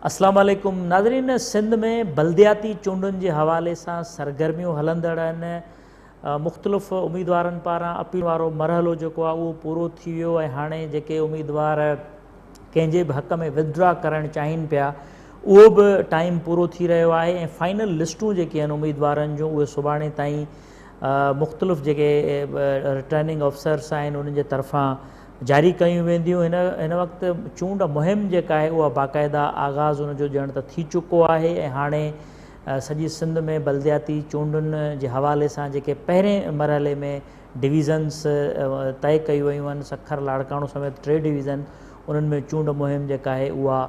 اسلام عليڪم ناظرين، سنڌ ۾ بلدياتي چونڊن جي حوالي سان سرگرميون هلندڙ آهن. مختلف اميدوارن پاران اپيل وارو مرحلو جيڪو آهي اهو پورو ٿي ويو ۽ هاڻي جيڪي اميدوار ڪنهن جي به حق ۾ ودڊرا ڪرڻ چاهين پيا اهو به ٽائيم پورو ٿي رهيو آهي ۽ فائنل لسٽون جيڪي آهن اميدوارن جون اهي سڀاڻي تائين مختلف جيڪي رٽرننگ آفيسرس آهن انهن جي طرفان جاري ڪيون وينديون. هن وقت چونڊ مهم جيڪا آهي اها باقاعده آغاز ان جو ڄڻ ته ٿي چڪو آهي ۽ هاڻي سڄي سنڌ ۾ بلدياتي چونڊن جي حوالي سان جيڪي پهرين مرحلي ۾ ڊويزنس طئي ڪيون ويون آهن، سکر، لاڙڪاڻو سميت 3 ڊويزن، انهن ۾ چونڊ مهم جيڪا آهي اها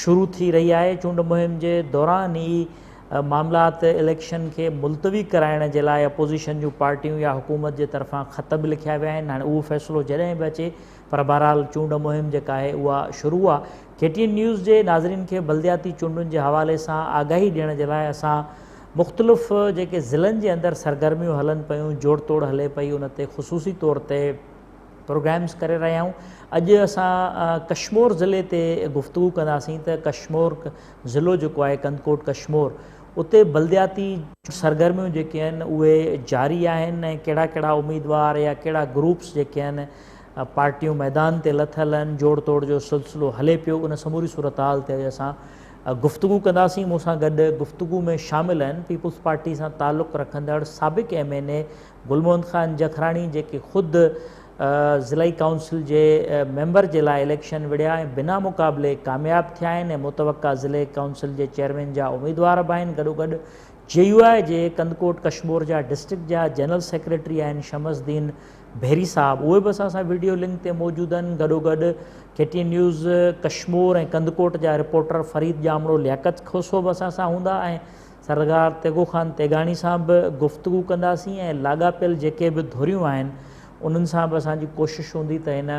شروع ٿي رهي آهي. چونڊ مهم جي دوران ئي معاملات اليڪشن کي ملتوي ڪرائڻ جي لاء اپوزيشن جون پارٽيون يا حڪومت جي طرفان خط به لکيا ويا آهن. هاڻي اهو فيصلو جڏهن به اچي، پر بهرحال چونڊ مهم جيڪا آهي اها شروع آهي. ڪي ٽي اين نيوز جي ناظرين کي بلدياتي چونڊن جي حوالي سان آگاهي ڏيڻ جي لاء اسان مختلف جيڪي ضلعن جي اندر سرگرميون هلن پيون، جوڙ توڙ هلي پئي، ان تي خصوصي طور تي پروگرامز ڪري رهيا آهيون. اڄ اسان ڪشمور ضلعي تي گفتگو ڪنداسين ته ڪشمور ضلعو جيڪو آهي ڪنڌڪوٽ ڪشمور، اتي بلدياتي سرگرميون جيڪي آهن اهي جاري آهن ۽ ڪهڙا ڪهڙا اميدوار يا ڪهڙا گروپس جيڪي آهن پارٽيون ميدان تي لٿل آهن، جوڙ توڙ جو سلسلو هلي پيو، ان سموري صورتحال تي اڄ اسان گفتگو ڪنداسين. مون سان گڏ گفتگو ۾ شامل آهن پيپلز پارٽي سان تعلق رکندڙ سابق M N A Gul Muhammad Khan Jakhrani، جيڪي خود ضلعي ڪائونسل جي ميمبر جي لاء اليڪشن وڙهيا ۽ بنا مقابلي ڪامياب ٿيا آهن ۽ متوقع ضلعي ڪائونسل جي چيئرمين جا اميدوار به آهن. گڏوگڏ جي يو آء جي ڪنڌڪوٽ ڪشمور جا ڊسٽرڪٽ جا جنرل سيڪريٽري آهن شمس الدين ڀيري صاحب، اهي به اسان سان وڊيو لنڪ تي موجود آهن. گڏوگڏ K T N news Kashmore ۽ Kandhkot جا رپورٽر فريد ڄامڙو، لياقت کوسو به اسان سان هوندا ۽ سردار تيغو خان تيغاڻي سان به گفتگو ڪنداسين ۽ لاڳاپيل جيڪي به ڌريون آهن انهن سان به اسان جي ڪوشش هوندي ته هن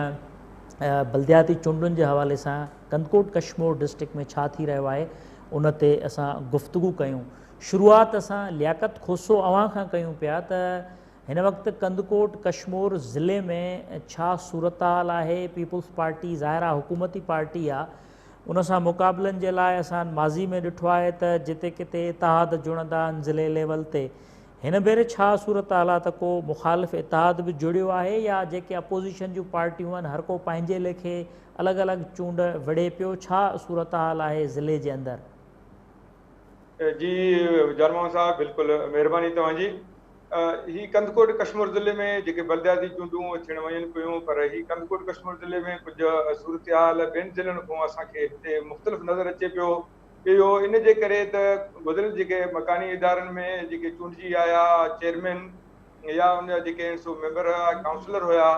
بلدياتي چونڊن جي حوالي سان ڪنڌڪوٽ ڪشمور ڊسٽرڪٽ ۾ ڇا ٿي رهيو آهي ان تي اسان گفتگو ڪيون. شروعات اسان لياقت کوسو اوهان کان ڪيون پيا ته هن وقت ڪنڌڪوٽ ڪشمور ضلعي ۾ ڇا صورتحال آهي، پيپلز پارٽي ظاهر آهي حڪومتي پارٽي آهي، ان سان مقابلن جي لاء اسان ماضي ۾ ڏٺو آهي ته جتي ڪٿي اتحاد جڙندا آهن ضلعي ليول تي، هن ڀيري ڇا صورتحال آهي ته ڪو مخالف اتحاد به جڙيو آهي يا جيڪي اپوزيشن جون پارٽيون آهن هر ڪو پنهنجي ليکي الڳ الڳ چونڊ وڙهي پيو، ڇا صورتحال آهي ضلعي جي اندر؟ جي جان محمد صاحب بلڪل مهرباني توهان جي. هي ڪنڌڪوٽ ڪشمور ضلعي ۾ جيڪي بلدياتي چونڊون ٿيڻ وڃن پيون پر هي ڪنڌڪوٽ ڪشمور ضلعي ۾ ڪجهه صورتحال ٻين ضلعن کان اسان کي هتي مختلف نظر اچي پيو. اهو ان جي ڪري ته گذريل جيڪي مڪاني ادارن ۾ جيڪي چونڊجي آيا چيئرمين يا ان جا جيڪي سو ميمبر هيا ڪائونسلر هيا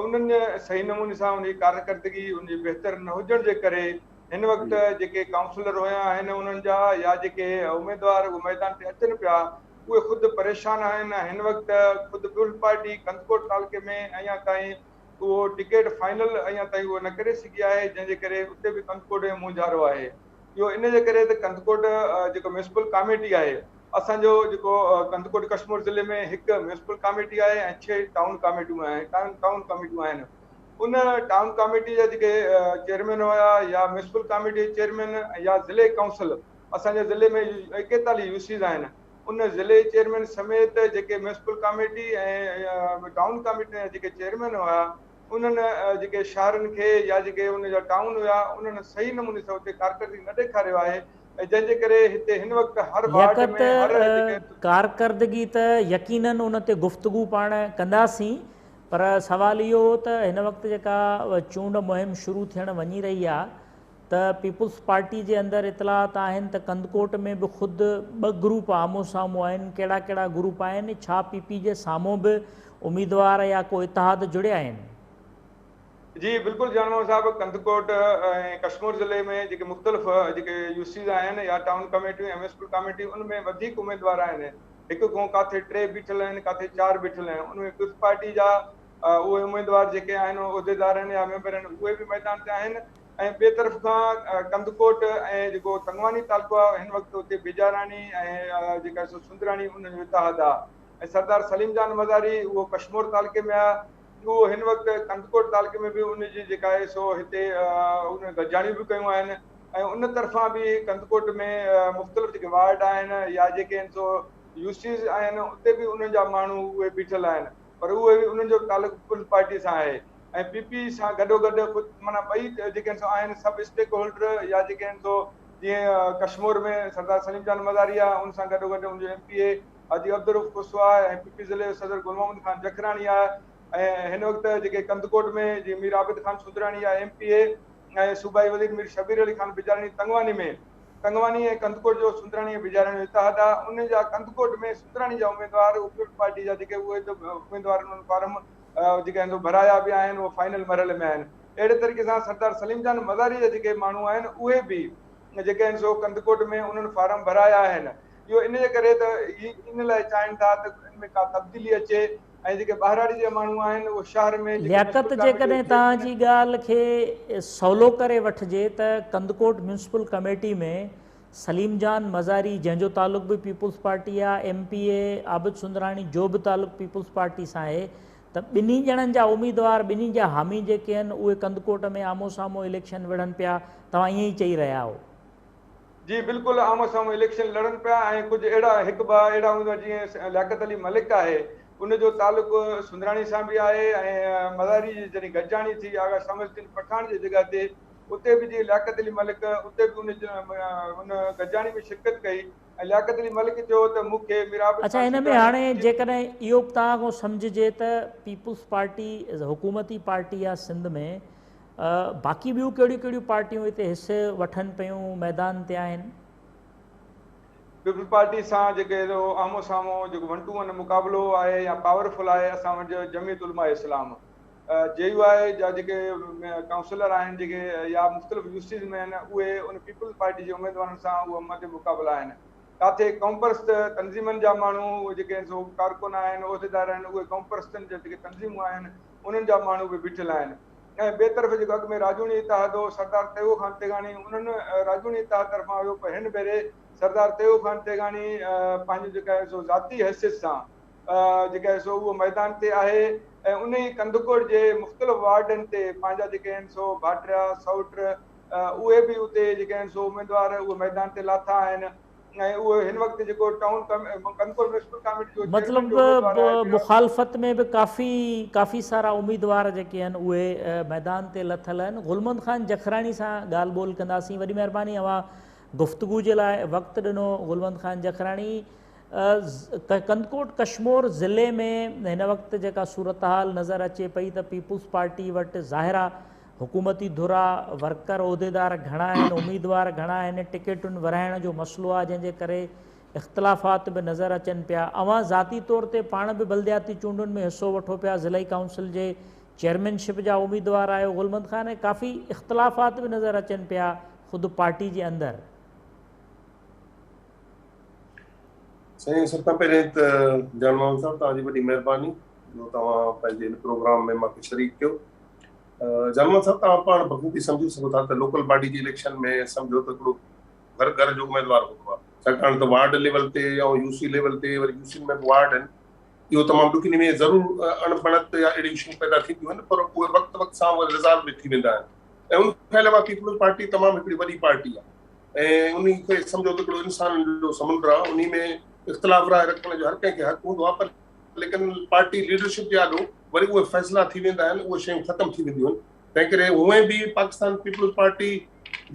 انهن صحيح نموني سان ان جي ڪارڪردگي ان جي بهتر نه هجڻ جي ڪري هن وقت جيڪي ڪائونسلر هيا آهن انهن جا يا جيڪي اميدوار ميدان تي اچن پيا اهي خود پريشان آهن ۽ هن وقت خود پيپلز پارٽي ڪنڌڪوٽ تعلقي ۾ اڃا تائين اهو ٽڪيٽ فائنل اڃا تائين اهو نه ڪري سگهي آهي جنهن جي ڪري اتي به ڪنڌڪوٽ ۾ مونجهارو آهي. اهو ان جي ڪري ته ڪنڌڪوٽ جيڪو ميونسپل ڪاميٽي آهي اسان جو جيڪو ڪنڌڪوٽ ڪشمور ضلعي ۾ هڪ ميونسپل ڪاميٽي آهي ۽ 6 ٽائون ڪاميٽيون آهن ٽائون ڪاميٽيون آهن ان ٽائون ڪاميٽي جا جيڪي چيئرمين هيا يا ميونسپل ڪاميٽي جي چيئرمين يا ضلعي ڪائونسل اسان جي ضلعي ۾ 41 يو سيز آهن ان ضلعي چيئرمين سميت جيڪي ميونسپل ڪاميٽي ۽ ٽائون ڪاميٽي جا جيڪي چيئرمين هيا انهن جيڪي شهرن کي يا جيڪي ان جا ٽائون هيا انهن صحيح نموني سان اتي ڪارڪردگي نه ڏيکاريو آهي ۽ جنهن جي ڪري هتي هن وقت هر وارڊ لياقت ۾ هر جيڪي. ڪارڪردگي ته يقينن ان تي گفتگو پاڻ ڪنداسين پر سوال اهو هو ته هن وقت جيڪا چونڊ مهم شروع ٿيڻ وڃي رهي آهي ته پيپلز پارٽي جي اندر اطلاعات آهن ته ڪنڌڪوٽ ۾ به خود ٻه گروپ آمهون سامهون آهن، ڪهڙا ڪهڙا گروپ آهن، ڇا پي پي جي سامهون به اميدوار يا ڪو اتحاد جڙيا آهن؟ جي بلڪل جان محمد صاحب ڪنڌڪوٽ ۽ ڪشمور ضلعي ۾ جيڪي مختلف جيڪي يو سيز آهن يا ٽائون ڪميٽيون يا ميونسپل ڪاميٽيون ان ۾ وڌيڪ اميدوار آهن هڪ کان ڪاٿي 3 بيٺل آهن ڪاٿي 4 بيٺل آهن ان ۾ پيپلز پارٽي جا اهي اميدوار جيڪي آهن عهديدار آهن يا ميمبر آهن اهي به ميدان تي آهن ۽ ٻئي طرف کان ڪنڌڪوٽ ۽ جيڪو تنگواني تعلقو آهي هن وقت اتي بيجاراڻي ۽ جيڪا سو سندراڻي انهن جو اتحاد آهي ۽ سردار سليم جان مزاري اهو ڪشمور تعلقي ۾ آهي اهو هن وقت ڪنڌڪوٽ تعلقي ۾ به ان جي جيڪا آهي سو هتي ان گڏجاڻيون به ڪيون آهن ۽ ان طرفان به ڪنڌڪوٽ ۾ مختلف جيڪي وارڊ آهن يا جيڪي آهن سو يو سيز آهن اتي به انهن جا ماڻهو اهي بيٺل آهن پر اهي به انهن جو تعلق پيپلز پارٽي سان آهي ۽ پي پي سان گڏو گڏ خود معنيٰ ٻئي جيڪي آهن سو آهن سڀ اسٽيڪ هولڊر يا جيڪي آهن سو جيئن ڪشمور ۾ سردار سليم جان مزاري آهي ان سان گڏو گڏ ان جو M P A Haji Abdul Rauf Khoso آهي ۽ پي پي ضلعي جو صدر گل محمد خان جکراڻي آهي ۽ هن وقت جيڪي ڪنڌڪوٽ ۾ جيئن مير عابد خان سندراڻي آهي ايم پي اي ۽ صوبائي وزير مير شبير علي خان بجاراڻي تنگواني ۾ تنگواني ۽ ڪنڌڪوٽ جو سندراڻي ۽ بجاراڻي جو اتحاد آهي ان جا ڪنڌڪوٽ ۾ سندراڻي جا اميدوار اهي پيپلز پارٽي جا جيڪي اهي ته اميدوار انهن فارم جيڪي آهن سو ڀرايا به آهن اهي فائنل مرحلي ۾ آهن اهڙي طريقي سان سردار سليم جان مزاري جا جيڪي ماڻهو آهن اهي به جيڪي آهن سو ڪنڌڪوٽ ۾ انهن فارم ڀرايا آهن اهو ان جي ڪري ته هي ان لاء چاهين ٿا ته ان ۾ ڪا تبديلي اچي ۽ جيڪي ٻهراڙي جا ماڻهو آهن اهي شهر ۾ جيڪي لياقت ميونسپل ڪاميٽي جيڪڏهن توهان جي ڳالهه کي سولو ڪري وٺجي ته ڪنڌڪوٽ ميونسپل ڪميٽي ۾ سليم جان مزاري جنهن جو تعلق به پيپلز پارٽي آ M P A Abid Sundrani جو به تعلق پيپلز پارٽي سان آهي ته ٻنهي ڄڻن جا اميدوار ٻنهي جا حامي جيڪي آهن اهي ڪنڌڪوٽ ۾ آمهون سامهون اليڪشن وڙهن پيا توهان ائين ئي چئي رهيا آهو. جي بلڪل آمهون سامهون اليڪشن لڙن پيا ۽ ڪجهه اهڙا هڪ ٻه اهڙا هوندا جيئن لياقت علي ملڪ آهي ان جو تعلق سندراڻي سان به آهي ۽ مزاري جي جڏهن گڏجاڻي ٿي آغا شمس الدين پٺاڻ جي جڳهه تي اتي به جيئن لياقت علي ملڪ اتي به ان ان گڏجاڻي ۾ شرڪت ڪئي ۽ لياقت علي ملڪ چيو ته مون کي مير عابد اڇا خان ان ۾ سندراڻي هاڻي جيڪڏهن اهو به توهان کان سمجهجي ته پيپلز پارٽي حڪومتي پارٽي آهي سنڌ ۾ باقي ٻيون ڪهڙيون ڪهڙيون پارٽيون هتي حصي وٺن پيون ميدان تي آهن؟ پيپلز پارٽي سان جيڪي آمهون سامهون جيڪو ون ٽو ون مقابلو آهي يا پاور فل آهي اسان وٽ جمعيت علماء اسلام جي يو آء جا جيڪي ڪائونسلر آهن جيڪي يا مختلف يو سيز ۾ آهن اهي ان پيپلز پارٽي جي اميدوارن سان اهي مد مقابلا آهن ڪاٿي قومپرست تنظيمن جا ماڻهو جيڪي آهن سو ڪارڪن آهن عهديدار آهن اهي قومپرستن جا جيڪي تنظيمون آهن انهن جا ماڻهو به بيٺل آهن ۽ ٻئي طرف جيڪو اڳ ۾ راڄوڻي اتحاد هو سردار تيغو خان تيغاڻي انهن راڄوڻي اتحاد طرفان هيو پر هن ڀيري سردار تيغو خان تيغاڻي پنهنجو جيڪا آهي سو ذاتي حيثيت سان جيڪا آهي سو اهو ميدان تي آهي ۽ ان ئي ڪنڌڪوٽ جي مختلف وارڊن تي پنهنجا جيڪي آهن سو ڀاٽريا سئوٽ اهي به اتي جيڪي آهن سو اميدوار اهي ميدان تي لاٿا آهن ۽ اهو هن وقت جيڪو ٽائون ڪنڌڪوٽ ميونسپل ڪاميٽي جو چيئرمين مطلب جو اميدوار آهي پير مخالفت ۾ به ڪافي ڪافي سارا اميدوار جيڪي آهن اهي ميدان تي لٿل آهن غلمند خان جکراڻي سان ڳالهه ٻولهه ڪنداسين وڏي مهرباني اوهان گفتگو جي لاء وقت ڏنو غلمند خان جکراڻي ڪنڌڪوٽ ڪشمور ضلعي ۾ هن وقت جيڪا صورتحال نظر اچي پئي ته پيپلز پارٽي وٽ ظاهر آ حڪومتي ڌر آ، ورڪر عهديدار گهڻا آهن، اميدوار گهڻا آهن، ٽڪيٽن ورهائڻ جو مسئلو آ جنهن جي ڪري اختلافات به نظر اچن پيا. اوهان ذاتي طور تي پاڻ به بلدياتي چونڊن ۾ حصو وٺو پيا، ضلعي ڪائونسل جي چيئرمين شپ جا اميدوار آهيو غلمند خان ۽ ڪافي اختلافات به نظر اچن پيا خود پارٽي جي اندر. سائين سڀ کان پهرين ته جان محمد صاحب توهان جي وڏي مهرباني جو توهان پنهنجي هن پروگرام ۾ مان کي شريڪ ڪيو. جان محمد صاحب توهان پاڻ بخوبي سمجهي سگهو ٿا ته لوڪل باڊي جي اليڪشن ۾ سمجهو ته هڪڙو گهر گهر جو اميدوار هوندو آهي ڇاڪاڻ ته وارڊ ليول تي يا يو سي ليول تي وري يو سين ۾ به وارڊ آهن اهو تمام ڏکي ۾ ضرور اڻ بڻت يا اهڙيون شيون پيدا ٿينديون آهن پر اهي وقت وقت سان وري ريزالو به ٿي ويندا آهن ۽ ان کان علاوه پيپلز پارٽي تمام هڪڙي وڏي پارٽي آهي ۽ انهي کي سمجهو ته هڪڙو انسانن جو سمنڊ آهي انهي ۾ اختلاف راء رکڻ جو هر ڪنهن کي حق هوندو آهي پر ليڪن پارٽي ليڊرشپ جي آڏو وري اهي فيصلا ٿي ويندا آهن اهي شيون ختم ٿي وينديون آهن تنهن ڪري هونئن به پاڪستان پيپلز پارٽي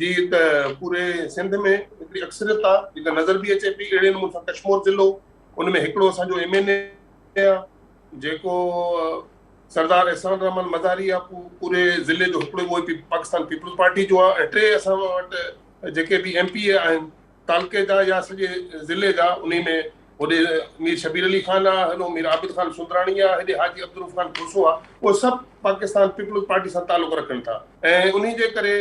جي ته پوري سنڌ ۾ هڪڙي اڪثريت آهي جيڪا نظر به اچي پئي اهڙي نموني سان ڪشمور ضلعو ان ۾ هڪڙو اسان جو ايم اين اي آهي جيڪو سردار احسان الرحمان مزاري آهي پوري ضلعي جو هڪڙو اهو پاڪستان پيپلز پارٽي جو آهي ۽ ٽي اسان وٽ جيڪي به ايم پي اي آهن تعلقي جا يا سڄي ضلعي جا انهي ۾ هوڏي مير شبير علي خان آ هيڏو مير عابد خان سندراڻي آ هيڏي حاجي عبدالرؤف خان کوسو آ اهي سڀ پاڪستان پيپلز پارٽي سان تعلق رکن ٿا ۽ انهي جي ڪري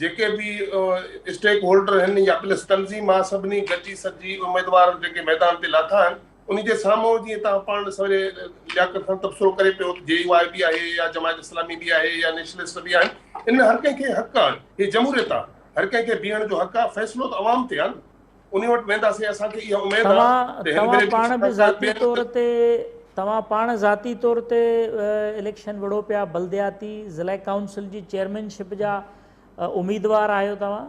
جيڪي به اسٽيڪ هولڊر هن يا پلس تنظيم آ سڀني گڏجي سڏجي اميدوار جيڪي ميدان تي لاٿا آهن انهي جي سامهون جيئن توهان پاڻ سوري لياقت خان تبصرو ڪري پيو ته جي يو آء به آهي يا جماعت اسلامي به آهي يا نيشنلسٽ به آهن ان هر ڪنهن کي حق آ هي جمهوريت آ هر ڪنهن کي بيهڻ جو حق آ، فيصلو ته عوام تي آ نه، انهي وٽ وينداسين، اسان کي اها اميد آ توهان ته هن توهان ڀيري به پاڻ به سرڪار ذاتي ٻين طور تي توهان پاڻ ذاتي طور تي اليڪشن وڙهو پيا بلدياتي ضلعي ڪائونسل جي چيئرمين شپ جا اميدوار آهيو توهان؟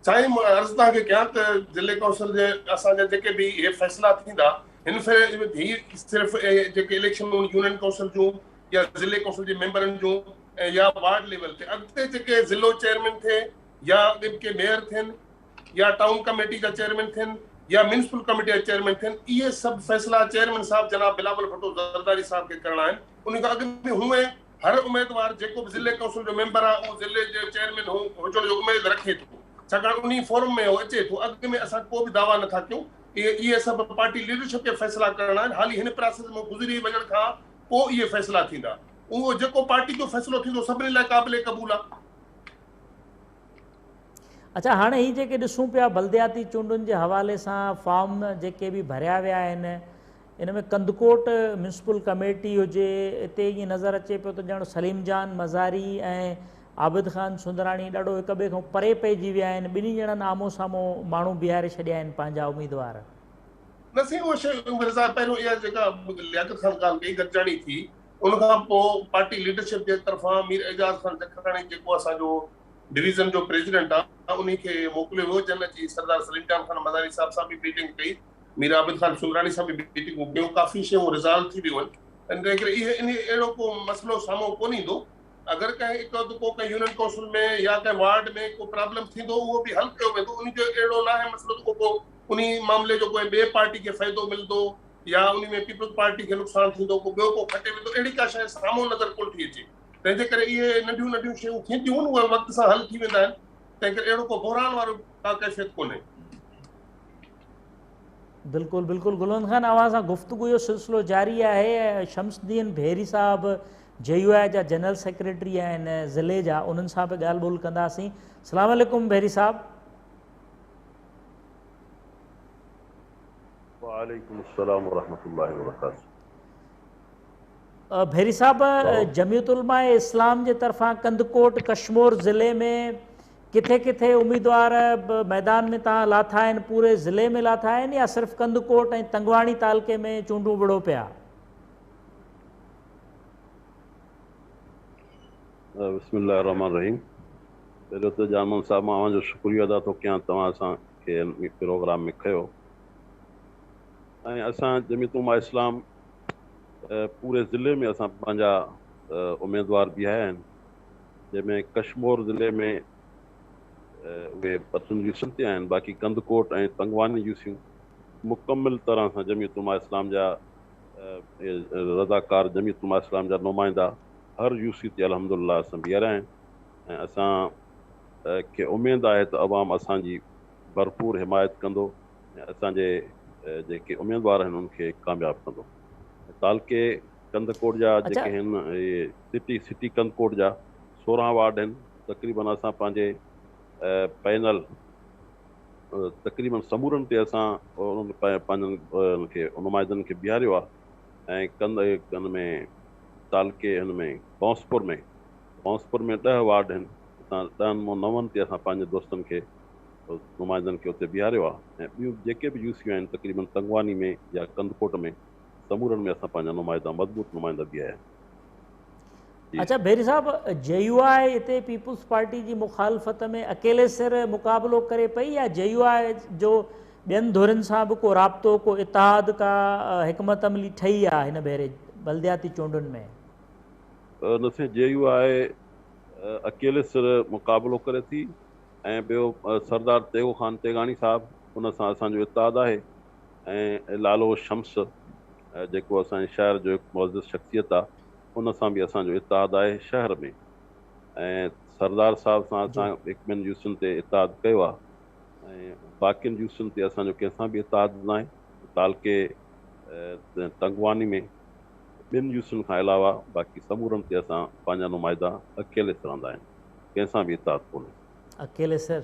سائين مان عرض توهان کي ڪيان ته ضلعي ڪائونسل جي اسان جا جيڪي به اهي فيصلا ٿيندا هن ڦيري هي صرف جيڪي اليڪشنون يونين ڪائونسل جون يا ضلعي ڪائونسل جي ميمبرن جون يا وارڊ ليول تي اڳتي جيڪي ضلعو چيئرمين ٿئي يا ڪي ميئر ٿين يا ٽائون ڪميٽي جا چيئرمين ٿين يا ميونسپل ڪميٽي جا چيئرمين ٿين اهي سڀ فيصلا چيئرمين صاحب جناب بلاول ڀٽو زرداري صاحب کي ڪرڻا آهن ان کان اڳ ۾ هونئن هر اميدوار جيڪو به ضلعي ڪائونسل جو ميمبر آهي اهو ضلعي جو چيئرمين هجڻ جو اميد رکي ٿو ڇاڪاڻ انهي فورم ۾ هو اچي ٿو اڳ ۾ اسان ڪو به دعويٰ نٿا ڪيون اهي اهي سڀ پارٽي ليڊرشپ کي فيصلا ڪرڻا آهن حالي هن پراسيس مان گذري وڃڻ کان پوء اهي فيصلا ٿيندا اهو جيڪو پارٽي جو فيصلو ٿيندو سڀني لاء قابل قبول آهي. اڇا هاڻي هي جيڪي ڏسون پيا بلدياتي چونڊن جي حوالي سان فارم جيڪي به ڀريا ويا آهن ان ۾ ڪنڌڪوٽ ميونسپل ڪميٽي هجي اتي ائين نظر اچي پيو ته ڄڻ سليم جان مزاري ۽ عابد خان سندراڻي ڏاڍو هڪ ٻئي کان پري پئجي ويا آهن ٻنهي ڄڻن آمهون سامهون ماڻهو بيهاري ڇڏيا آهن پنهنجا اميدوار. نه سائين اها شيء مرزا پهريون اها جيڪا لياقت خان ڳالهه ڪئي گڏجاڻي ٿي ان کان پوء پارٽي ليڊرشپ جي طرفان مير اعجاز خان جکراڻي جيڪو اسان جو ڊويزن جو پريزيڊنٽ آ انهي کي موڪليو ويو جن اچي سردار سليم جان خان مزاري صاحب سان به ميٽنگ ڪئي مير عابد خان سندراڻي سان به ميٽنگون ڪيون ڪافي شيون ريزالو ٿي ويون آهن ان ڪري اهي انهي اهڙو ڪو مسئلو سامهون ڪونه ايندو اگر ڪنهن هڪ اڌ ڪو ڪنهن يونين ڪائونسل ۾ يا ڪنهن وارڊ ۾ ڪو پرابلم ٿيندو اهو به حل ڪيو ويندو انهي جو اهڙو ناهي مسئلو ته ڪو انهي معاملي جو ڪنهن ٻئي پارٽي کي فائدو ملندو يا انهي ۾ پيپلز پارٽي کي نقصان ٿيندو ڪو ٻيو ڪو کٽي ويندو اهڙي ڪا شيء سامهون نظر ڪونه ٿي اچي تنهن جي ڪري اهي ننڍيون ننڍيون شيون ٿينديون اهي وقت سان حل ٿي ويندا آهن تنهن ڪري اهڙو ڪو بحران وارو ڪا ڪيفيت ڪونهي. بلڪل بلڪل گلوند خان اوهان سان گفتگو جو سلسلو جاري آهي ۽ شمس الدين ڀيري صاحب جي يو آء جا جنرل سيڪريٽري آهن ضلعي جا انهن سان به ڳالهه ٻولهه ڪنداسين السلام عليڪم ڀيري صاحب. وعليڪم السلام ورحمة الله وبرڪاته. ڀيري صاحب جمعيت علماء اسلام جي طرفان ڪنڌڪوٽ ڪشمور ضلعي ۾ ڪٿي ڪٿي اميدوار ميدان ۾ تان لاٿا آهن پوري ضلعي ۾ لاٿا آهن يا صرف ڪنڌڪوٽ ۽ تنگواڻي تعلقي ۾ چونڊون وڙهو پيا؟ بسم الله الرحمن الرحيم پهريون ته جان محمد صاحب مان اوهان جو شڪريو ادا ٿو ڪيان توهان اسان کي هن پروگرام ۾ کنيو ۽ اسان جمعيت علماء اسلام پوري ضلعي ۾ اسان پنهنجا اميدوار بيهايا آهن جنهن ۾ ڪشمور ضلعي ۾ اهي پتن يوسين تي آهن باقي ڪنڌڪوٽ ۽ تنگواني يوسيون مڪمل طرح سان جمعيت علماء اسلام جا رضاڪار جمعيت علماء اسلام جا نمائندا هر يوسي تي الحمد لله اسان بيهاريا آهن ۽ اسان کي اميد آهي ته عوام اسان جي ڀرپور حمايت ڪندو ۽ اسان جي جيڪي اميدوار آهن انهن کي ڪامياب ڪندو. تعلقي ڪنڌڪوٽ جا جيڪي آهن اهي سٽي سٽي ڪنڌڪوٽ جا 16 وارڊ آهن تقريبن اسان پنهنجي پينل تقريبن سمورن تي اسان انهن پنهنجن کي نمائندن کي بيهاريو آهي ۽ ڪند هن ۾ تعلقي هن ۾ غوثپور ۾ غوثپور ۾ 10 وارڊ آهن اسان 10 مان 9 تي اسان پنهنجي دوستن کي نمائندن کي اتي بيهاريو آهي ۽ ٻيون جيڪي به يوسيون آهن تقريبن تنگواني ۾ يا ڪنڌڪوٽ ۾ سمورن ۾ اسان پنهنجا نمائندا مضبوط نمائندا بيهاريا آهن. جي. اڇا ڀيري صاحب جي يو آء اتي پيپلز پارٽي جي مخالفت ۾ اڪيلي سر مقابلو ڪري پئي يا جي يو آء جو ٻين ڌرين سان به ڪو رابطو ڪو اتحاد ڪا حڪمت عملي ٺهي آهي هن ڀيري بلدياتي چونڊن ۾؟ نه سائين جي يو آء اڪيلي سر مقابلو ڪري ٿي ۽ ٻيو سردار تيغو خان تيغاڻي صاحب ان سان اسان جو اتحاد آهي ۽ لالو شمس جيڪو اسان جي شهر جو هڪ معزز شخصيت آ ان سان به اسان جو اتحاد آهي شهر ۾ ۽ سردار صاحب سان اسان هڪ ٻن يوسين تي اتحاد ڪيو آ ۽ باقين يوسين تي اسان جو ڪنهن سان به اتحاد ناهي تعلقي تنگواني ۾ ٻن يوسين کان علاوه باقي سمورن تي اسان پنهنجا نمائندا اڪيلي سرندا آهن. ڪنهن سان به اتحاد ڪونهي. اڪيلي سر.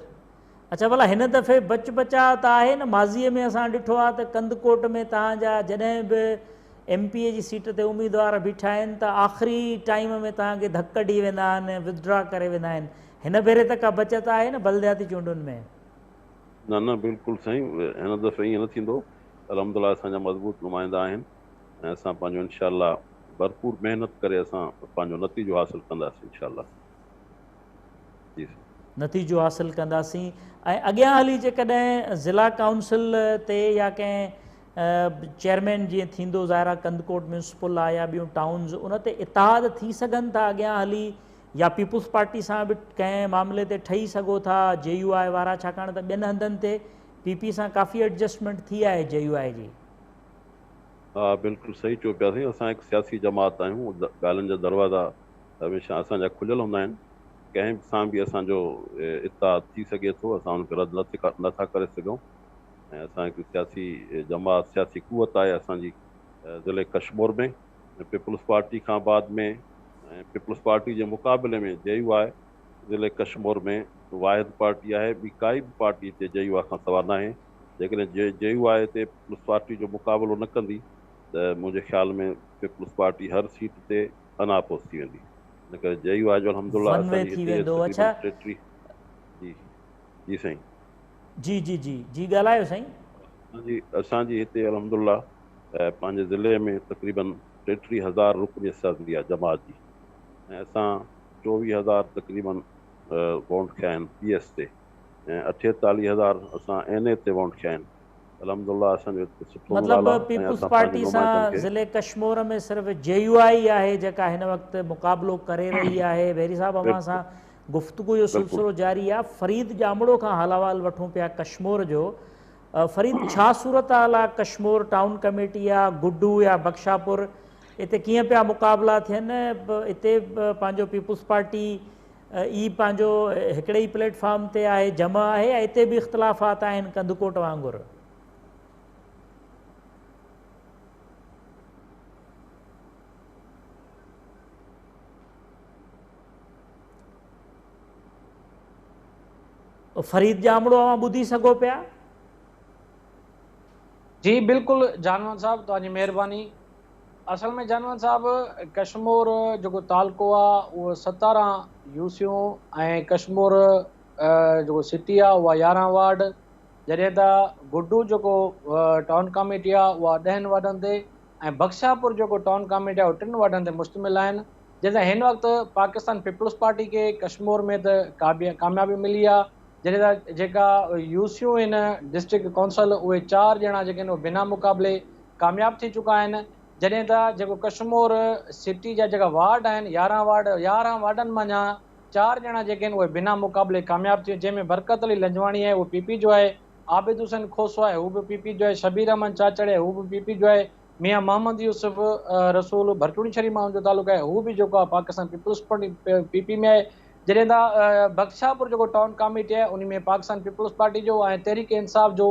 اڇا ڀلا هن دفعي بچ بچاء ته آهي نه ماضيء ۾ اسان ڏٺو آهي ته ڪنڌڪوٽ ۾ توهان جا جڏهن به ايم پي اي جي سيٽ تي اميدوار بيٺا آهن ته آخري ٽائيم ۾ توهان کي ڌڪ ڪڍي ويندا آهن ودڊرا ڪري ويندا آهن هن ڀيري ته ڪا بچت آهي نه بلدياتي چونڊن ۾. نه نه بلڪل سائين هن دفعي ائين نه ٿيندو الحمدلله اسان جا مضبوط نمائندا آهن ۽ اسان پنهنجو انشاء الله ڀرپور محنت ڪري اسان پنهنجو نتيجو حاصل ڪنداسين انشاء الله جي سائين. نتيجو حاصل ڪنداسين ۽ اڳيان هلي جيڪڏهن ضلع ڪائونسل تي يا ڪنهن چيئرمين جيئن ٿيندو ظاهر آهي ڪنڌڪوٽ ميونسپل آهي يا ٻيون ٽائونز ان تي اتحاد ٿي سگهن ٿا اڳيان هلي يا پيپلز پارٽي سان به ڪنهن معاملي تي ٺهي سگهو ٿا جي يو آء وارا ڇاڪاڻ ته ٻين هنڌن تي پي پي سان ڪافي ايڊجسٽمينٽ ٿي آهي جي يو آء جي. ها بلڪل صحيح چئو پيا سائين اسان هڪ سياسي جماعت آهيون ڳالهين جا دروازا هميشه اسان جا کليل هوندا آهن ڪنهن به سان به اسان جو اتحاد ٿي سگهي ٿو اسان ان کي رد نه ٿا ڪري سگهون ۽ اسان هڪ سياسي جماعت سياسي قوت آهي اسان جي ضلعي ڪشمور ۾ پيپلز پارٽي کان بعد ۾ ۽ پيپلز پارٽي جي مقابلي ۾ جي يو آء ضلعي ڪشمور ۾ واحد پارٽي آهي ٻي ڪائي به پارٽي هتي جي يو آء کان سوا ناهي جيڪڏهن جي يو آء هتي پيپلز پارٽي جو مقابلو نه ڪندي ته منهنجي خيال ۾ پيپلز پارٽي هر سيٽ تي انا اپوز ٿي ويندي ان ڪري جي يو آء جو الحمد لله ون وي اسان جي ٿي هتي ويندو تقريبن اڇا 33 جي جي سائين. جي جي جي جي ڳالهايو سائين. اسان جي هتي الحمد لله پنهنجي ضلعي ۾ تقريبن 33 هزار رڪنيت سازي آهي جماعت جي ۽ اسان 24 هزار تقريبن وونٽ کنيا آهن پي ايس تي ۽ 48 هزار اسان اين اي تي وونٽ کنيا آهن الحمد لله اسان جو هتي سٺو مطلب مورال آهي ۽ پيپلز اسان پنهنجي پارٽي نمائندن سان کي. ضلعي ڪشمور ۾ صرف جي يو آء ئي آهي جيڪا هن وقت مقابلو ڪري رهي آهي بحري صاحب اوهان بلڪل سان گفتگو جو بلڪل. سلسلو جاري آ فريد ڄامڙو کان حال احوال وٺون پيا ڪشمور جو فريد ڇا صورتحال آ ڪشمور ٽائون ڪميٽي آ گڊو يا بخشاپور اتي ڪيئن پيا مقابلا ٿين اتي پنهنجو پيپلز پارٽي ئي پنهنجو هڪڙي ئي پليٽ فارم تي آهي جمع آهي يا اتي به اختلافات آهن ڪنڌڪوٽ وانگر. فريد ڄامڙو اوهان ٻڌي سگهو پيا؟ جي بلڪل جانوان صاحب توهان جي مهرباني اصل ۾ جانوان صاحب ڪشمور جيڪو تعلقو آ اهو 17 يوسيون ۽ ڪشمور جيڪو سٽي آ اها 11 وارڊ جڏهن ته گڊو جيڪو ٽائون ڪاميٽي آ اها 10 وارڊن تي ۽ بخشاپور جيڪو ٽائون ڪاميٽي آ اهو 3 وارڊن تي مشتمل آهن جنهن سان هن وقت پاڪستان پيپلز پارٽي کي ڪشمور ۾ ته ڪاميابي ملي آ جڏهن ته جيڪا يوسيون آهن ڊسٽرڪٽ ڪونسل اهي 4 ڄڻا جيڪي آهن اهي بنا مقابلي ڪامياب ٿي چڪا آهن جڏهن ته جيڪو ڪشمور سٽي جا جيڪا وارڊ آهن 11 وارڊ 11 وارڊن منجهان 4 ڄڻا جيڪي آهن اهي بنا مقابلي ڪامياب ٿي ويا جنهن ۾ برڪت علي لنجواڻي آهي اهو پي پي جو آهي عابد حسين کوسو آهي هو به پي پي جو آهي شبير احمد چاچڙ آهي هو به پي پي جو آهي ميان محمد يوسف رسول ڀرچوڻي شريف مان ان جو تعلق آهي هو به جيڪو آهي Pakistan peoples party P P ۾ آهي جڏهن ته بخشاپور جيڪو ٽائون ڪاميٽي آهي ان ۾ پاڪستان پيپلز پارٽي جو ۽ تحريڪ انصاف جو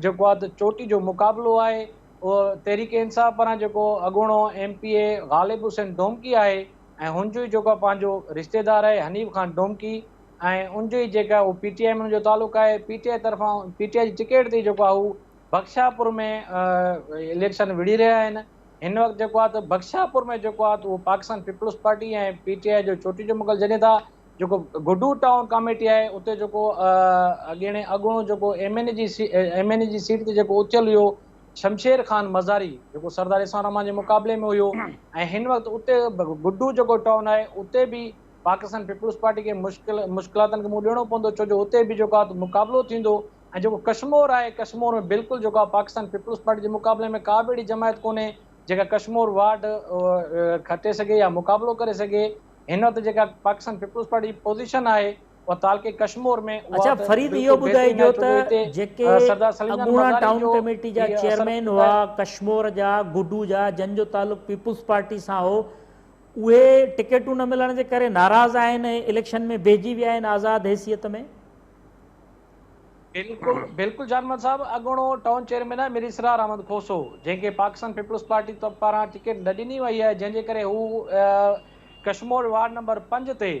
جيڪو آهي ته چوٽي جو مقابلو آهي اهو تحريڪ انصاف پاران جيڪو اڳوڻو M P A Ghalib Hussain Domki آهي ۽ هن جو ئي جيڪو آهي پنهنجو رشتيدار آهي حنيف خان ڊومڪي ۽ ان جو ئي جيڪا اهو پي ٽي آء ۾ ان جو تعلق آهي پي ٽي آء طرفان پي ٽي آء جي ٽڪيٽ تي جيڪو آهي هو بخشاپور ۾ اليڪشن وڙهي رهيا آهن هن وقت جيڪو آهي ته بخشاپور ۾ جيڪو آهي ته اهو Pakistan peoples party ۽ P T I جو چوٽي جو مقابلو جڏهن ته جيڪو گڊو ٽائون ڪاميٽي آهي اتي جيڪو اڳيڻي اڳوڻو جيڪو ايم اين اي جي ايم اين اي جي سيٽ تي جيڪو اٿيل هيو شمشير خان مزاري جيڪو سردار احسان الرحمان جي مقابلي ۾ هيو ۽ هن وقت اتي گڊو جيڪو ٽائون آهي اتي به پاڪستان پيپلز پارٽي کي مشڪل مشڪلاتن کي منهن ڏيڻو پوندو ڇو جو اتي به جيڪو آهي ته مقابلو ٿيندو ۽ جيڪو ڪشمور آهي ڪشمور ۾ بلڪل جيڪو آهي پاڪستان پيپلز پارٽي جي مقابلي ۾ ڪا به اهڙي جماعت ڪونهي جيڪا ڪشمور وارڊ کٽي سگهي يا مقابلو ڪري سگهي هن وقت جيڪا پاڪستان پيپلز پارٽي جي پوزيشن آهي اها تعلقي ڪشمور ۾ اها اڇا ته فريد اهو بلڪل بهترين ٻڌائجو آهي ڇو ته جو هتي جيڪي سردار سليم جان اڳوڻا مزاري ٽائون جو ڪميٽي جا هي اثر چيئرمين هئا آهي. ڪشمور جا گڊو جا جن جو تعلق پيپلز پارٽي سان هو اهي ٽڪيٽون نه ملڻ جي ڪري ناراض آهن ۽ اليڪشن ۾ بيهجي ويا آهن آزاد حيثيت ۾؟ بلڪل بلڪل جان محمد صاحب اڳوڻو ٽائون چيئرمين آهي مير اسرار احمد کوسو جنهن کي پاڪستان پيپلز پارٽي پاران ٽڪيٽ نه ڏني وئي آهي جنهن جي ڪري هو ڪشمور وارڊ نمبر 5 تي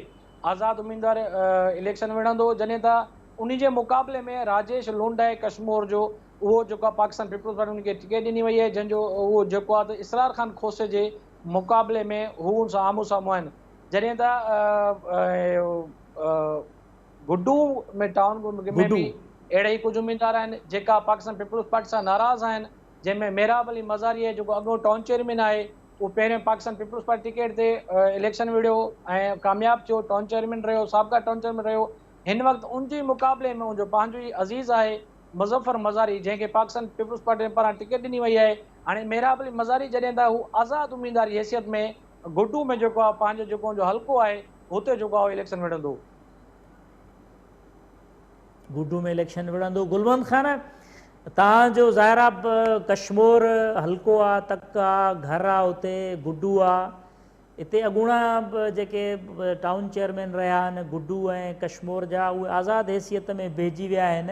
آزاد اميدوار اليڪشن وڙهندو جڏهن ته انهي جي مقابلي ۾ راجيش لونڊ آهي ڪشمور جو اهو جيڪو آهي پاڪستان پيپلز پارٽي ان کي ٽڪيٽ ڏني وئي آهي جنهن جو اهو جيڪو آهي ته اسرار خان کوسي جي مقابلي ۾ هو ان سان آمهون سامهون آهن جڏهن ته گڊو ۾ ٽائون ۾ به اهڙا ئي ڪجهه اميدوار آهن جيڪا پاڪستان پيپلز پارٽي سان ناراض آهن جنهن ۾ محراب علي مزاري آهي جيڪو اڳوڻو ٽائون چيئرمين آهي اهو پهريون پاڪستان پيپلز پارٽي ٽڪيٽ تي اليڪشن وڙهيو ۽ ڪامياب ٿيو ٽائون چيئرمين رهيو سابقا ٽائون چيئرمين رهيو هن وقت ان جي مقابلي ۾ ان جو پنهنجو ئي عزيز آهي مظفر مزاري جنهن کي پاڪستان پيپلز پارٽي پاران ٽڪيٽ ڏني وئي آهي. هاڻي محراب علي مزاري جڏهن ته هو آزاد اميدوار جي حيثيت ۾ گڊو ۾ جيڪو آهي پنهنجو جيڪو ان جو حلقو آهي هتي جيڪو آهي اليڪشن وڙهندو. گڊو ۾ اليڪشن وڙهندو. گل محمد خان توهان جو ظاهر آ ڪشمور حلقو آ، تڪ آ، گهر آ اتي گڊو آ، اتي اڳوڻا به جيڪي ٽائون چيئرمين رهيا آهن گڊو ۽ ڪشمور جا اهي آزاد حيثيت ۾ بيهجي ويا آهن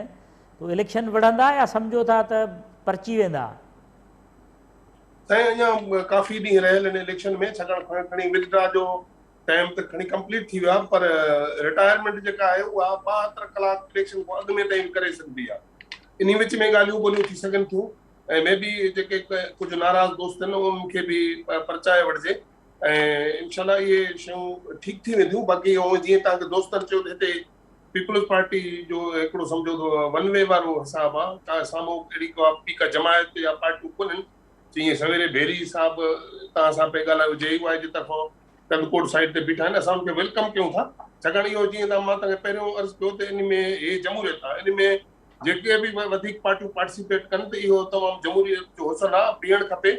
ته اليڪشن وڙهندا يا سمجهو ٿا ته پرچي ويندا؟ سائين اڃا ڪافي ڏينهن رهيل آهن اليڪشن ۾ ڇاڪاڻ کڻي وڊرا جو ٽائيم ته کڻي ڪمپليٽ ٿي ويو آهي پر رٽائرمينٽ جيڪا آهي اها 72 ڪلاڪ اليڪشن کان اڳ ۾ تائين ڪري سگهبي آهي انهي وچ ۾ ڳالهيون ٻولهيون ٿي سگهن ٿيون ۽ مي بي جيڪي ڪجهه ناراض دوست آهن انهن کي به پرچائي وٺجي ۽ انشاء الله اهي شيون ٺيڪ ٿي وينديون. باقي هونء جيئن توهان کي دوستن چيو ته هتي پيپلز پارٽي جو هڪڙو سمجهو ته ون وي وارو حساب آهي، ڪا سامهون اهڙي ڪا ٻي ڪا جماعت يا پارٽيون ڪونهن. جيئن سويري ڀيري صاحب توهان سان پئي ڳالهايو جي يو آء جي طرفان ڪنڌڪوٽ سائيڊ تي بيٺا آهن، اسان ان کي welcome ڪيون ٿا، ڇاڪاڻ اهو جيئن مان توهان کي پهريون عرض ڪيو ته ان ۾ هي جمهوريت آهي، ان ۾ جيڪي به وڌيڪ پارٽيون پارٽيسپيٽ ڪن ته اهو تمام جمهوريت جو حسن آ، بيهڻ کپي.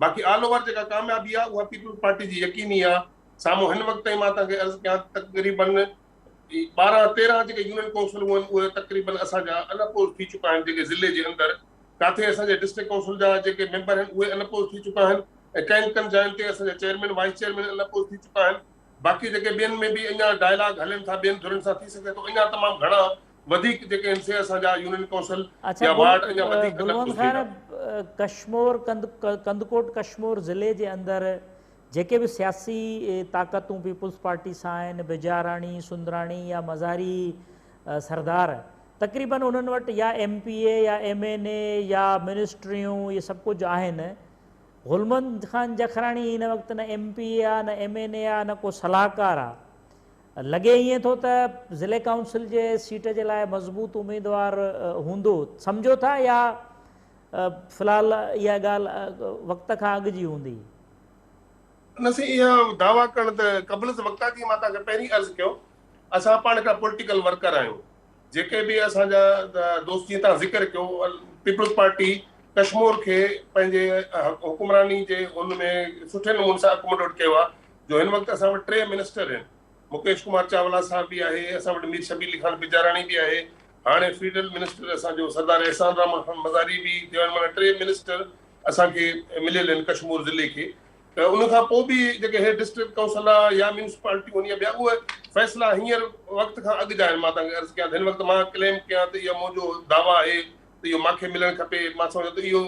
باقي آل اوور جيڪا ڪاميابي آ اها پيپلز پارٽي جي يقيني آ. سامهون هن وقت تائين مان توهان کي عرض ڪيان ته تقريبن 12 13 جيڪي يونين ڪائونسلون آهن اهي تقريبن اسان جا ان اپوز ٿي چڪا آهن جيڪي ضلعي جي اندر ڪاٿي اسان جي ڊسٽرڪٽ ڪائونسل جا جيڪي ميمبر آهن اهي ان اپوز ٿي چڪا آهن ۽ ڪن ڪن جاين تي اسان جا چيئرمين وائيس چيئرمين ان اپوز ٿي چڪا آهن. باقي جيڪي ٻين ۾ به اڃا ڊائلاگ هلن ٿا ٻين ڌرين سان ٿي سگهي ٿو اڃا تمام گهڻا وڌيڪ جيڪي آهن سي اسان جا يونين ڪائونسل اڇا يا وارڊ اڃا وڌيڪ گل محمد الڳ خان ٿيندا. ڪشمور ڪنڌڪوٽ ڪشمور ضلعي جي اندر جيڪي به سياسي طاقتون پيپلز پارٽي سان آهن بجاراڻي، سندراڻي يا مزاري سردار تقريبن انهن وٽ يا ايم پي اي يا ايم اين اي يا منسٽريون اهي سڀ ڪجهه آهن. گل محمد خان جکراڻي هن وقت نه ايم پي اي آ نه ايم اين اي آ نه ڪو صلاحڪار آ. لڳي ائين ٿو ته ضلعي ڪائونسل جي سيٽ جي لاء مضبوط اميدوار هوندو سمجهو ٿا يا في الحال اها ڳالهه وقت کان اڳ جي هوندي؟ نه سائين اها دعويٰ ڪرڻ ته قبل از وقت آ جيئن مان توهان کي پهرين عرض ڪيو اسان پاڻ هڪڙا پوليٽيڪل ورڪر آهيون جيڪي به اسان جا دوست جيئن توهان ذڪر ڪيو پيپلز پارٽي ڪشمور کي پنهنجي حڪمراني جي ان ۾ سٺي نموني سان اڪوموڊيٽ ڪيو آهي جو هن وقت اسان وٽ 3 منسٽر آهن مڪيش ڪمار چاولا صاحب به آهي اسان وٽ مير شبير علي خان بجاراڻي به آهي هاڻي فيڊرل منسٽر اسان جو سردار احسان رحمان خان مزاري به ٿيو آهن معنيٰ 3 منسٽر اسان کي مليل آهن ڪشمور ضلعي کي ته ان کان پوء به جيڪي هي ڊسٽرڪٽ ڪائونسل آ يا ميونسپالٽيون آهن يا ٻيا اهي فيصلا هينئر وقت کان اڳ جا آهن مان توهان کي عرض ڪيان ته هن وقت مان ڪليم ڪيان ته اهو منهنجو دعويٰ آهي ته اهو مان کي ملڻ کپي مان سمجهان ٿو اهو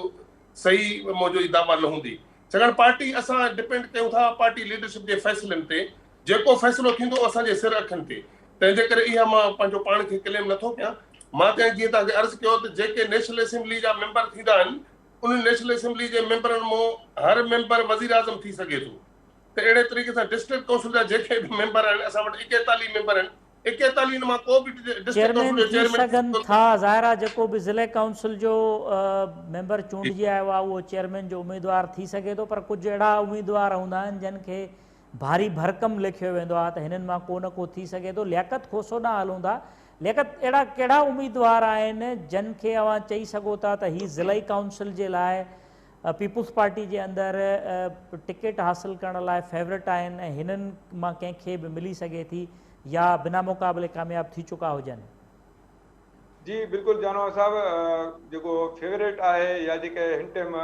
صحيح منهنجو هي دعويٰ نه هوندي ڇاڪاڻ پارٽي اسان ڊپينڊ ڪيون ٿا پارٽي ليڊرشپ جي فيصلن تي جيڪو فيصلو ٿيندو اسان جي سر اکين تي تنهن جي ڪري اها مان پنهنجو پاڻ کي ڪليم نٿو ڪيان مان ته جيئن توهان کي عرض ڪيو ته جيڪي نيشنل اسيمبلي جا ميمبر ٿيندا آهن انهن نيشنل اسيمبلي جي ميمبرن مون هر ميمبر وزيراعظم ٿي سگهي ٿو ته اهڙي طريقي سان ڊسٽرڪٽ ڪائونسل جا جيڪي به ميمبر آهن اسان وٽ 41 ميمبر آهن 41 مان ڪو به ڊسٽرڪٽ چيئرمين ڪائونسل جو ٿي چيئرمين ٿي سگهن سگهي ٿو. ٿا. ظاهر آهي جيڪو به ضلعي ڪائونسل جو ميمبر چونڊجي آيو آهي اهو چيئرمين جو اميدوار ٿي سگهي ٿو پر ڪجهه اهڙا اميدوار هوندا آهن جن کي ڀاري ڀرڪم ليکيو ويندو آهي ته هنن مان ڪو نه ڪو ٿي سگهي ٿو. لياقت کوسو ڏانهن هلون ٿا. لياقت اهڙا ڪهڙا اميدوار آهن جن کي اوهان چئي سگهو ٿا ته هي ضلعي ڪائونسل جي لاء پيپلز پارٽي جي اندر ٽڪيٽ حاصل ڪرڻ لاء فيورٽ آهن ۽ هنن مان ڪنهن کي به ملي سگهي ٿي يا بنا مقابلي ڪامياب ٿي چڪا هجن؟ جي بلڪل جانوار صاحب جيڪو فيورٽ آهي يا جيڪي هن ٽيم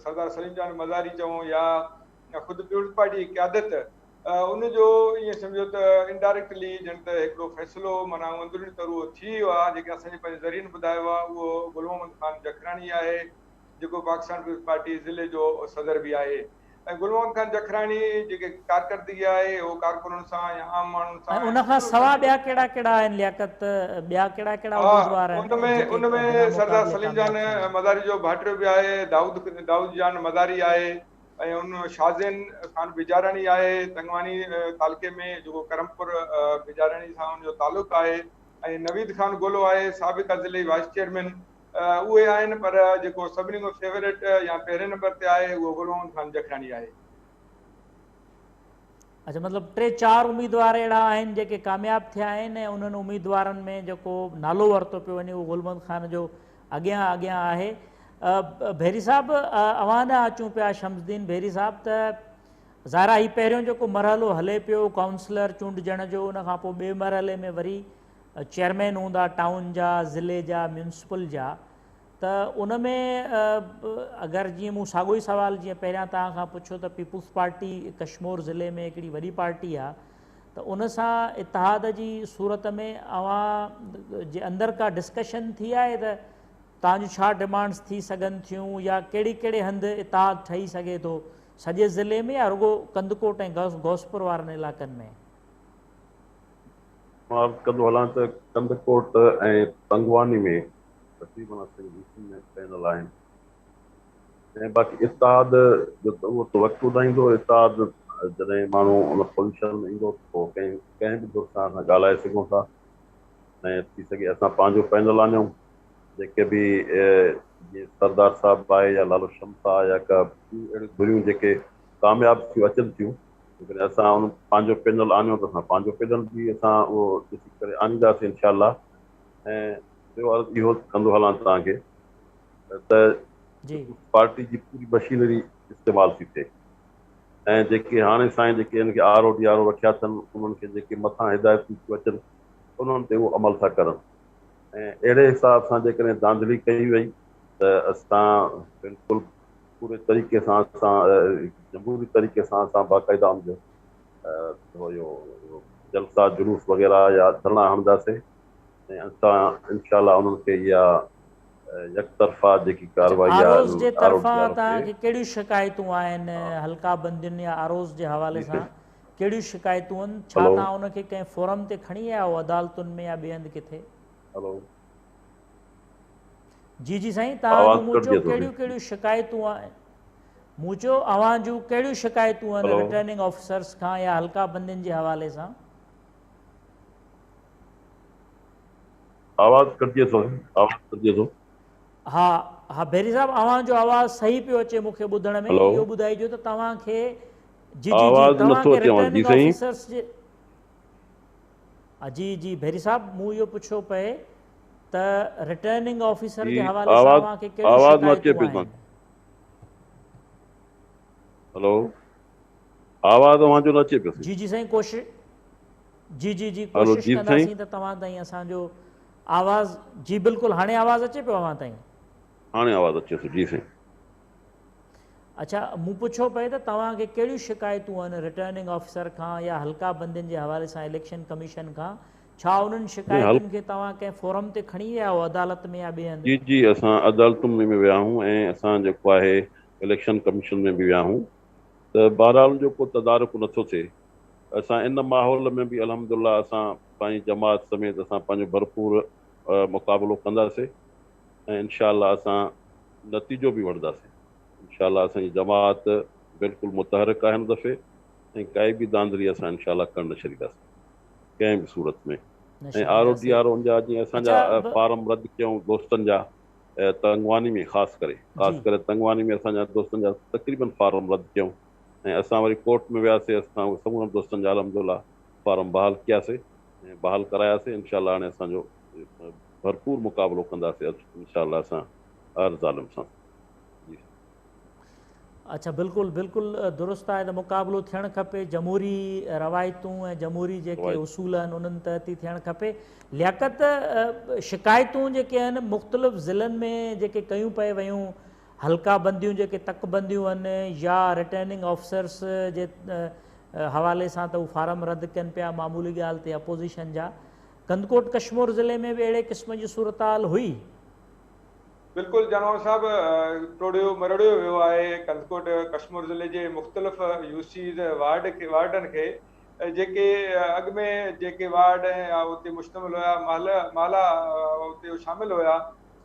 سردار سليم جان مزاري چئون يا خود پيپلز پارٽي جي قيادت ان جو ائين سمجهو ته انڊائريڪٽلي ڄڻ ته هڪڙو فيصلو معنيٰ اندروني طور اهو ٿي ويو آهي جيڪي اسان جي پنهنجي ذريعن ٻڌايو آهي اهو گل محمد خان جکراڻي آهي جيڪو پاڪستان پيپلز پارٽي ضلعي جو صدر به آهي ۽ گل محمد خان جکراڻي جيڪي ڪارڪردگي آهي اهو ڪارڪنن سان يا عام ماڻهن ۽ سان ان کان سوا ٻيا ڪهڙا ڪهڙا آهن لياقت ٻيا ڪهڙا ڪهڙا ها اميدوار ان آهن ۾ جيڪي ان ۾ بنا سردار مقابلي سليم جان ڪامياب ٿيا آهن؟ مزاري جو ڀائٽيو به آهي دائود دائود جان مزاري آهي ۽ ان شاهزين خان بجاراڻي آهي تنگواڻي تعلقي ۾ جيڪو ڪرمپور بجاراڻي سان ان جو تعلق آهي ۽ نويد خان گولو آهي سابقه ضلعي وائيس چيئرمين اهي آهن پر جيڪو سڀني کان فيورٽ يا پهرين نمبر تي آهي اهو گل محمد خان جکراڻي آهي. اڇا مطلب ٽي چار اميدوار اهڙا آهن جيڪي ڪامياب ٿيا آهن ۽ انهن اميدوارن ۾ جيڪو نالو ورتو پيو وڃي اهو گل محمد خان جو اڳيان اڳيان آهي. ڀيري صاحب اوهان ڏانهن اچون پيا شمس الدين ڀيري صاحب ته ظاهر آهي هي پهريون جيڪو مرحلو هلي پيو ڪائونسلر چونڊجڻ جو ان کان پوء ٻئي مرحلي ۾ وري چيئرمين هوندا ٽائون جا ضلعي جا ميونسپل جا ته ان ۾ اگر جيئن مون ساڳيو ئي سوال جيئن پهريان توهان کان پڇيو ته پيپلز پارٽي ڪشمور ضلعي ۾ هڪڙي وڏي پارٽي آ ته ان سان اتحاد جي صورت ۾ اوهان جي اندر ڪا ڊسڪشن ٿي آهي ته توهان جون ڇا ڊمانڊس ٿي سگهن ٿيون يا ڪهڙي ڪهڙي هنڌ اتحاد ٺهي سگهي ٿو سڄي ضلعي ۾ يا رڳو ڪنڌڪوٽ ۽ غوثپور وارن علائقن ۾؟ مان عرض ڪندو هلان ته ڪنڌڪوٽ ۽ تنگواني ۾ تقريبن اسان جي ڊي ۾ پينل آهن ۽ باقي اتحاد جو ته اهو ته وقت ٻڌائيندو. اتحاد جڏهن ماڻهو ان پوزيشن ۾ ايندو ته پوء ڪنهن ڪنهن به ڌر سان اسان ڳالهائي سگهون ٿا ۽ ٿي سگهي اسان پنهنجو پينل آڻيون جيڪي به جيئن سردار صاحب آهي يا لالو شمس آهي يا ڪا ٻيون اهڙيون ڌريون جيڪي ڪامياب ٿيون اچن ٿيون، جيڪڏهن اسان ان پنهنجو پينل آڻيون ته اسان پنهنجو پينل به اسان اهو ڏسي ڪري آڻينداسين انشاء الله. ۽ ٻيو عرض اهو ڪندو هلان توهان کي ته پارٽي جي پوري مشينري استعمال ٿي ٿئي ۽ جيڪي هاڻي سائين جيڪي ان کي R O D R O رکيا اٿن انهن کي جيڪي مٿان هدايتون ٿيون اچن انهن تي اهو عمل ٿا ڪرن ۽ اهڙي حساب سان جيڪڏهن ڌانڌلي ڪئي وئي ته اسان بلڪل پوري طريقي سان اسان جمهوري طريقي سان اسان باقاعده ان جو اهو جلسا جلوس وغيره يا ڌرڻا هڻنداسين ۽ اسان انشاء الله انهن کي اها يڪ طرفا جيڪي ڪارروائي آر اوز جي طرفان توهان کي ڪهڙيون شڪايتون آهن حلقا بندين يا آر اوز جي حوالي سان ڪهڙيون شڪايتون آهن ڇا توهان ان کي ڪنهن فورم تي کڻي آيا آهيو عدالتن ۾ يا ٻئي هنڌ ڪٿي؟ هلو. جي جي سائين توهان جون مون چيو ڪهڙيون ڪهڙيون شڪايتون آهن مون چيو اوهان جون ڪهڙيون شڪايتون آهن رٽرننگ آفيسرس کان يا حلقا بندين جي حوالي سان؟ آواز ڪٽجي ٿو آواز ڪٽجي ٿو. ها ها ڀيري صاحب اوهان جو آواز صحيح پيو اچي مون کي ٻڌڻ ۾ اهو ٻڌائجو ته توهان کي جي جي جي توهان کي رٽرننگ آفيسرس جي جي جي ڀيري صاحب مون اهو پڇيو پئي ته رٽرننگ آفيسر جي حوالي سان اوهان کي ڪهڙيون شڪايتون آهن؟ هلو آواز اوهان جو نه اچي پيو. جي جي سائين ڪوشش جي جي جي ڪوشش ڪنداسين ته توهان تائين اسان جو آواز جي بلڪل هاڻي آواز اچي پيو اوهان تائين؟ هاڻي آواز اچي ٿو جي سائين. اڇا مون پڇيو پئي ته توهان کي ڪهڙيون شڪايتون آهن رٽرننگ آفيسر کان يا حلقا بندين جي حوالي سان اليڪشن ڪميشن کان ڇا انهن شڪايتن کي توهان ڪنهن فورم تي کڻي ويا آهيو عدالت ۾ يا ٻئي هنڌ؟ جي جي اسان عدالتن ۾ به ويا آهيون ۽ اسان جيڪو آهي اليڪشن ڪميشن ۾ به ويا آهيون ته بهرحال ان جو ڪو تدارڪ نٿو ٿئي اسان ان ماحول ۾ به الحمدالله اسان پنهنجي جماعت سميت اسان پنهنجو ڀرپور مقابلو ڪنداسين ۽ انشاء الله اسان نتيجو به وٺنداسين انشاء الله اسان جي جماعت بلڪل متحرڪ آهي هن دفعي ۽ ڪائي به ڌانڌلي اسان انشاء الله ڪرڻ نه ڇڏينداسين. ڪنهن به صورت ۾ ۽ آر او ڊي آر ان جا جيئن اسان جا فارم رد ڪيون دوستن جا تنگواني ۾ خاص ڪري خاص ڪري تنگواني ۾ اسان جا دوستن جا تقريبن فارم رد ڪيون ۽ اسان وري ڪورٽ ۾ وياسي اسان سمورن دوستن جا الحمدلله فارم بحال ڪياسي ۽ بحال ڪراياسي انشاء الله هاڻي اسان جو ڀرپور مقابلو ڪنداسي انشاء الله اسان هر ظالم سان جي. اڇا بلڪل بلڪل درست آهي ته مقابلو ٿيڻ کپي جمهوري روايتون ۽ جمهوري جيڪي اصول آهن انهن تحت ئي ٿيڻ کپي لياقت شڪايتون جيڪي آهن مختلف ضلعن ۾ جيڪي ڪيون پئي ويون حلقا بنديون جيڪي تڪ بنديون آهن يا رٽرننگ آفيسرس جي حوالي سان ته هو فارم رد ڪن پيا معمولي ڳالهه تي اپوزيشن جا ڪنڌڪوٽ ڪشمور ضلعي ۾ به اهڙي قسم جي صورتحال هئي. بلڪل جانور صاحب ٽوڙيو مروڙيو ويو آهي ڪنڌڪوٽ ڪشمور ضلعي جي مختلف يو سيز وارڊ کي وارڊن کي جيڪي اڳ ۾ جيڪي وارڊ ۽ اتي مشتمل هيا محله محلا اتي شامل هيا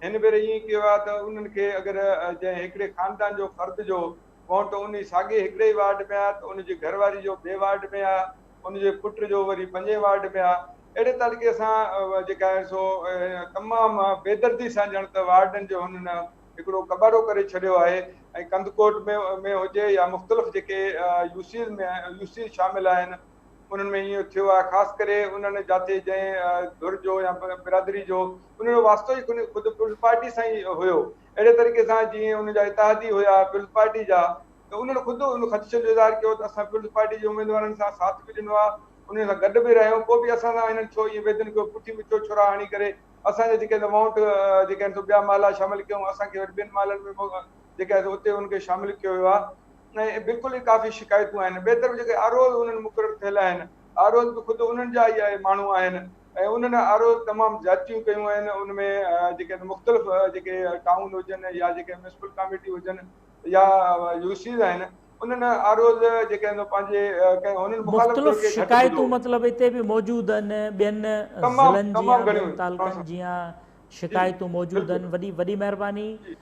هن ڀيري ائين ڪيو آهي ته انهن کي اگر جنهن هڪڙي خاندان جو فرد جو ووٽ انهي ساڳي هڪڙي ئي وارڊ ۾ آهي ته ان جي گهر واري جو ٻئي وارڊ ۾ آهي ان جي پٽ جو وري پنجين وارڊ ۾ آ اهڙي طريقي سان جيڪا آهي سو تمام بيدردي سان ڄڻ ته وارڊن جو هنن هڪڙو ڪٻاڙو ڪري ڇڏيو آهي ۽ ڪنڌڪوٽ ۾ ۾ هجي يا مختلف جيڪي يو سيز ۾ يو سيز شامل آهن انهن ۾ ائين ٿيو آهي خاص ڪري انهن جاتي جنهن ڌر جو يا برادري جو انهن جو واسطو ئي خود پيپلز پارٽي سان ئي هيو اهڙي طريقي سان جيئن انهن جا اتحادي هيا پيپلز پارٽي جا ته انهن خود ان خدشن جو اظهار ڪيو ته اسان پيپلز پارٽي جي اميدوارن سان ساٿ به ڏنو آهي انهن سان گڏ به رهيا آهيون پوء به اسان سان هنن ڇو ائين ويڌن ڪيو پٺي ۾ ڇو ڇرا هڻي ڪري اسان جا جيڪي وونٽ جيڪي آهن سو ٻيا محلا شامل ڪيون اسان کي وري ٻين محلن ۾ جيڪي آهي اتي ان کي شامل ڪيو ويو آهي ۽ بلڪل ئي ڪافي شڪايتون آهن ٻئي طرف جيڪي آر اوز انهن مقرر ٿيل آهن آر اوز به خود انهن جا ئي ماڻهو آهن ۽ انهن آر اوز تمام زيادتيون ڪيون آهن ان ۾ جيڪي مختلف جيڪي ٽائون هجن يا جيڪي ميونسپل ڪاميٽي هجن يا يو سيز آهن انهن آر اوز جيڪي آهن پنهنجي ڪنهن هنن مخالف ڌر مختلف کي گهٽ ٻڌو. شڪايتون مطلب اتي به موجود آهن ٻين تمام ضلعن تمام جيان ٻين گهڻيون تعلقن جيان جي شڪايتون موجود بلڪل آهن وڏي وڏي مهرباني جي.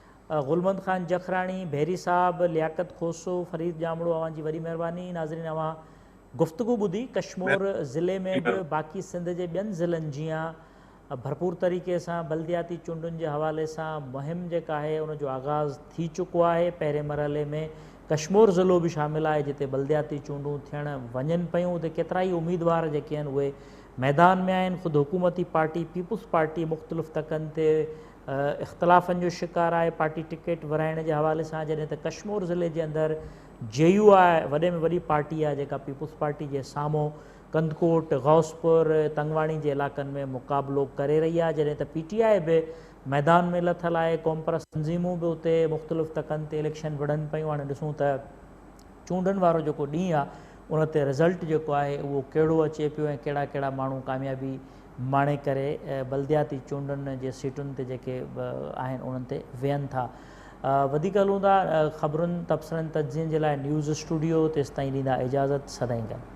غلمند خان جکراڻي ڀيري صاحب لياقت کوسو فريد ڄامڙو اوهان جي وڏي مهرباني ناظرين اوهان گفتگو ٻڌي ڪشمور ضلعي ۾ به باقي سنڌ جي ٻين ضلعن جيان ڀرپور طريقي سان بلدياتي چونڊن جي حوالي سان مهم جيڪا آهي ان جو آغاز ٿي چڪو آهي، پهرين مرحلي ۾ ڪشمور ضلعو به شامل آهي جتي بلدياتي چونڊون ٿيڻ وڃن پيون اتي ڪيترائي اميدوار جيڪي آهن اهي ميدان ۾ آهن خود حڪومتي پارٽي پيپلز پارٽي مختلف تڪن تي اختلافن جو شڪار آهي پارٽي ٽڪيٽ ورهائڻ جي حوالي سان جڏهن ته ڪشمور ضلعي جي اندر جي يو آء وڏي ۾ وڏي پارٽي آهي جيڪا پيپلز پارٽي جي سامهون ڪنڌڪوٽ، غوثپور، تنگواڻي جي علائقن ۾ مقابلو ڪري رهي آهي، جڏهن ته پي ٽي آء به ميدان ۾ لٿل آهي، قومپرست تنظيمون به اتي مختلف تڪن تي اليڪشن وڙهن پيون، هاڻي ڏسون ته چونڊن وارو جيڪو ڏينهن آهي ان تي رزلٽ جيڪو آهي اهو ڪهڙو اچي پيو ۽ ڪهڙا ڪهڙا ماڻهو ڪاميابي ماڻي ڪري بلدياتي چونڊن جي سيٽن تي جيڪي آهن انهن تي ويهن ٿا. وڌيڪ هلون ٿا خبرن، تبصرن، تجزين جي لاء نيوز اسٽوڊيو تيستائين ڏيندا اجازت سدائين گڏ.